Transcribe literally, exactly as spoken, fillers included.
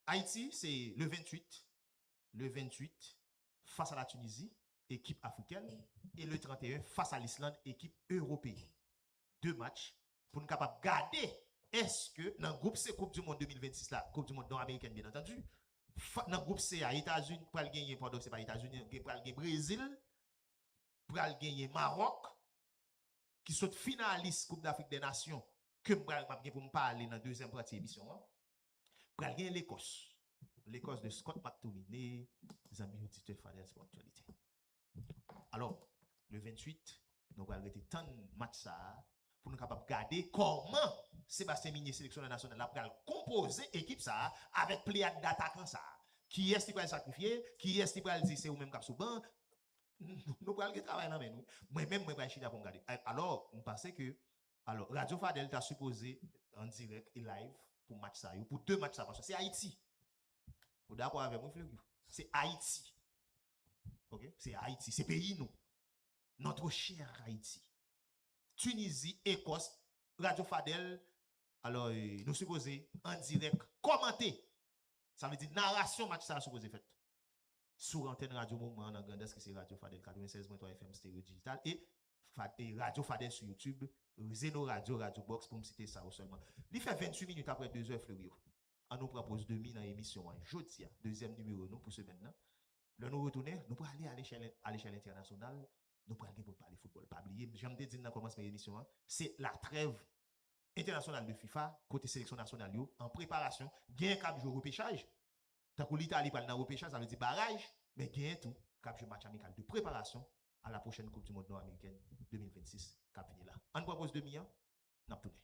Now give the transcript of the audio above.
Ayiti, se le venntuit, le venntuit, fas a la Tinizi, ekip afrikèn, e le trannteyen, fas a Lisland, ekip ewopeyen. De match pou n kapab gade èske nan gwoup C Koup di Mond de mil vennsis la, Koup di Mond non amerikèn, byen antandi, nan gwoup C a, Etazini pral genyen, padon, se pa Etazini, gen pral gen Brezil, pral genyen Mawòk, ki sot finalis Koup Dafrik dè Nasyon, ke m pral m ap gen pou m pale nan dezyèm pati emisyon an. Pral gen Lekòs. Lekòs de Scott McTominay, zanmi oditè Fadel Sport Actualité. Alò, le venntuit, nou pral rete tann match sa a pou nou kapab gade kòman Sebastien Migné, seleksyonè nasyonal la, pral konpoze ekip sa a avèk pleyad datakan sa a. Kiyès li pral sakrifye, kiyès li pral di se ou menm k ap sou ban. Nou pral gen travay nan men nou. Mwen menm, mwen pral chita pou m gade. Alò, m panse ke, alò, Radyo Fadel ta sipoze an dirèk e live pou match sa yo, pou de match sa, paske se Ayiti. Ou dakò avè mwen, Fleury? Se Ayiti. Ok? Se Ayiti, se peyi nou. Notre cher Haïti. Tunizi, Ekòs, Radyo Fadel. Alò, e, nou sipoze an dirèk kòmante. Sa vle di narasyon match sa a sipoze fèt sou antèn Radyo Moman nan Grandans, ki se Radyo Fadel katrevennsèz pwen twa F M Stereo Digital e, e Radyo Fadel sou YouTube, Zeno Radio, Radio Box, pou m site sa yo sèlman. Li fè venntuit minit apre dezè, Fleury. An nou pran poz demi nan emisyon an jodi a, dezyèm nimewo nou pou semèn nan. Lè nou retounen, nou prale a lechèl, a lechèl entènasyonal, nou pral gen pou n pale foutbòl. Pa bliye, jan m te di n nan kòmansman emisyon an, se latrèv entènasyonal de FIFA, kote seleksyon nasyonal yo an preparasyon. Genyen k ap jwe repechaj, tankou Litali pral nan repechaj, sa vle di baraj, men genyen tou k ap jwe match amikal de preparasyon a la pwochèn Koup di Mond non amerikèn de mil vennsis k ap vini la. Ann pran poz demi an, n ap tounen.